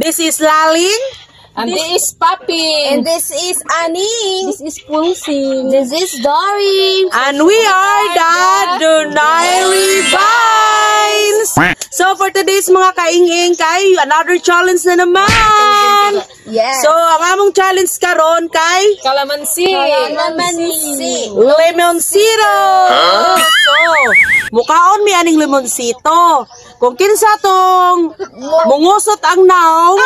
This is Laling. And this is Papi. And this is Aning. This is Pulsing. This is Dory. And we are the Donairi Vines! So for today's, mga kaing-ing, kay another challenge na naman! Yes. So ang among challenge karon kay Kalamansi. Kalamansi. Lemoncito! So, mukaon mi aning lemoncito. Kung kinsa tong mungusot ang naong,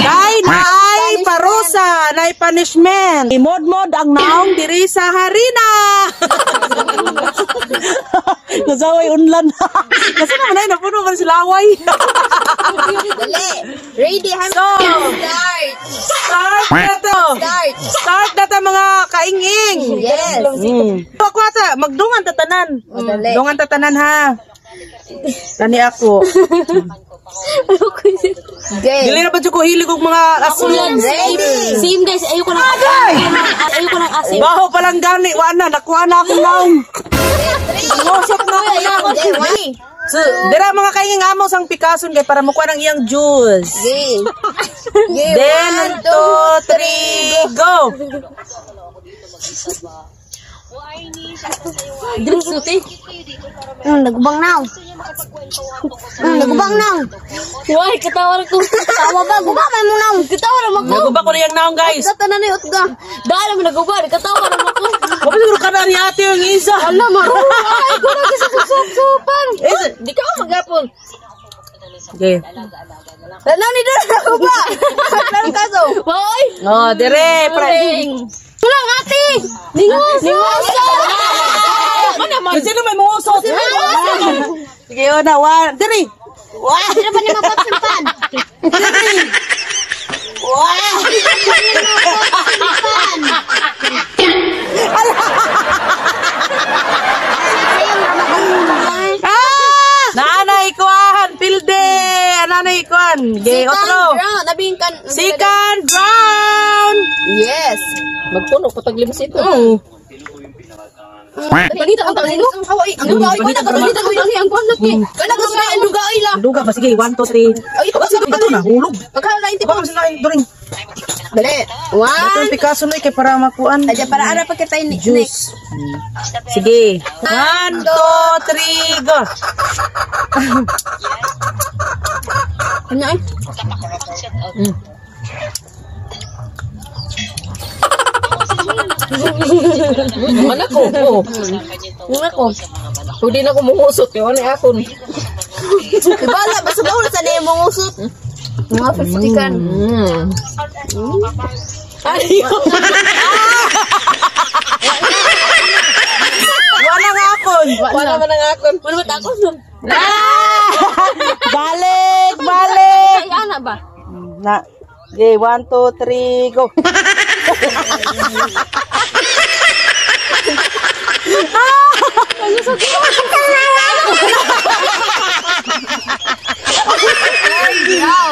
kay naay parusa, naay punishment. Imodmod ang naong diri sa harina. Nasaway unlan. Kasi naman ay napuno man sila laway. Dali. Ready, ha? So, Start. Start na to. Start. Start na ta, mga kaing-ing. Yes. Ako ata, magdungan tatanan. Madali. Dungan tatanan ha. Kani ako. Game. Dili na ba jud ko hilig og mga asin? Ready. Same, guys, ayoko ng ayoko ng asin. Baho pa lang gani, wa na, nakuha na akong naong. Ngosot na ako na. Okay, one. So, dira, mga kainging, amo sang pikason kay para mukuha ng iyang juice. Game. Game. Then, One, 1, 2, 3, go! Drink suti. Nagubang now. Nagubang now. Why katawa ko? Tawa ba? Guba man mo now. Katawa naman ko. Naguba ko na iyang naong, guys. Katanan na utga. Dahil naman naguba, katawa naman ko. Wala siguro ka na ni ate yung isa. Ala, maro. Ay, guna kasi susup-supan. Eh, Di ka magapon. Okay. Tanaw ni doon naguba. Klaro kaso. Hoy! Oh, dire, pre. Wala ate! Ningos! Ningos! Kasi may mungusot. Sige, yun na. One, dire. Wah, sino pa ni mapagsimpan? Wow! Ah! Nanay kuan, pilde. Nanay kuan. Ge, otro. Second round. Nabing kan. Second round. Yes. Magpuno ko taglimsito. Pagita ang tangin. Ang hawaii. Ang dugaoy. Wala ka pagita ko ang kuan laki. Wala ka sa ang dugaoy la. Duga pa, sige, 1 2 3. Ay, Ito na, hulog. Pagkala inti Baka sila ay during. Dali. Ito One. ang Picasso na kay para makuan. Adya para ara pa kita ni Juice. Sige. 1 2 3 go. Ano ay? Man ako. Oh. Yung ako. Pwede na ko mungusot. Kaya wala akon. Ibala basta ba ulit sa nimo ngusot. Mga 50 kan. Ay, Wala nga akon. wala man ang akon. Wala ba ako nun? Ah! Balik, balik. Ay, ana ba? Na. Okay, 1, 2, 3, go.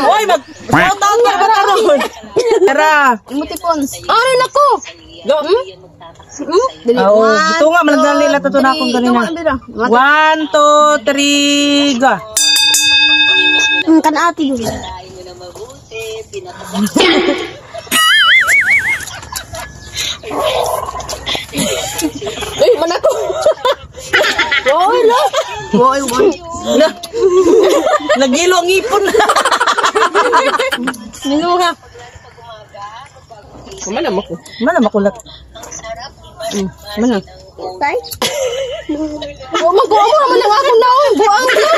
Hoy, mag shout out ka ba karon? Tara. Imutipons. Ano nako? Go. Dali. Oh, One, ito nga malagdali la to na akong three. ganina. Ito nga, bira. 1, 2, 3, go. Kan ate yun. Ay, man ako. Oy, la. Boy, boy. Na. Nagilo ang ipon. Niluha. Kumana mo ko. Mana makulat. Mana? Tay? Wa mag-uwa naman ang akong naong. Buang na.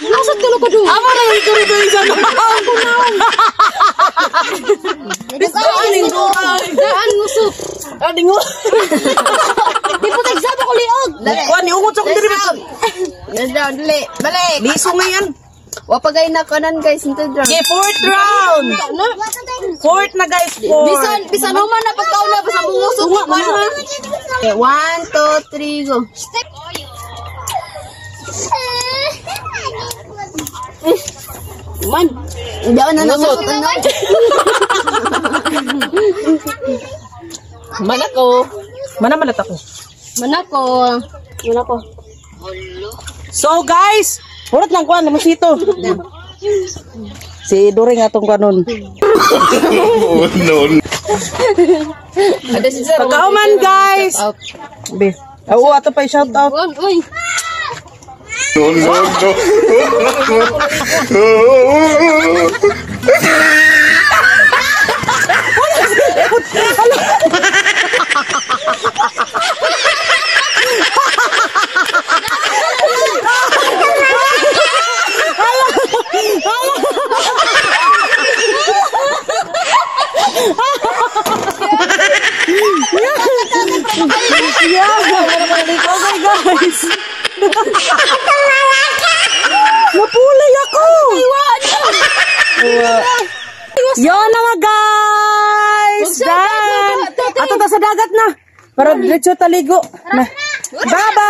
Nasad ka na ko doon. Amo na yung duri sa naong. Daan Daan ngusot. Ah, dingo. Di po tagsaba ko liog. Dali. Kuan ni ungot sa kong diri. Next round. Next round. Dali. Balik. Liso ngayon. Wapagay na kanan, guys. Ito round. Okay, fourth round. Fourth na, guys, fourth. Bisan, bisan human na pagkauna, basta mungusot ko pa. Okay, one, two, three, go. Man. Hindi ako na nangusot. Ano? Man ako. Mana malat ako. Man ako. Man ako. So guys, purot lang kuan naman sito. Si During atong kanon. Oh, no. Ada si Sir. Pagkauman, guys. Out. Be. Oo, ato pa shout out. Uy. No, no, no. Yeah. Okay, guys. Napulay ako. Yon na nga, guys. Huwag sa Done. dagat, Ato ta sa dagat na. Para diretso taligo. Na. Bye-bye.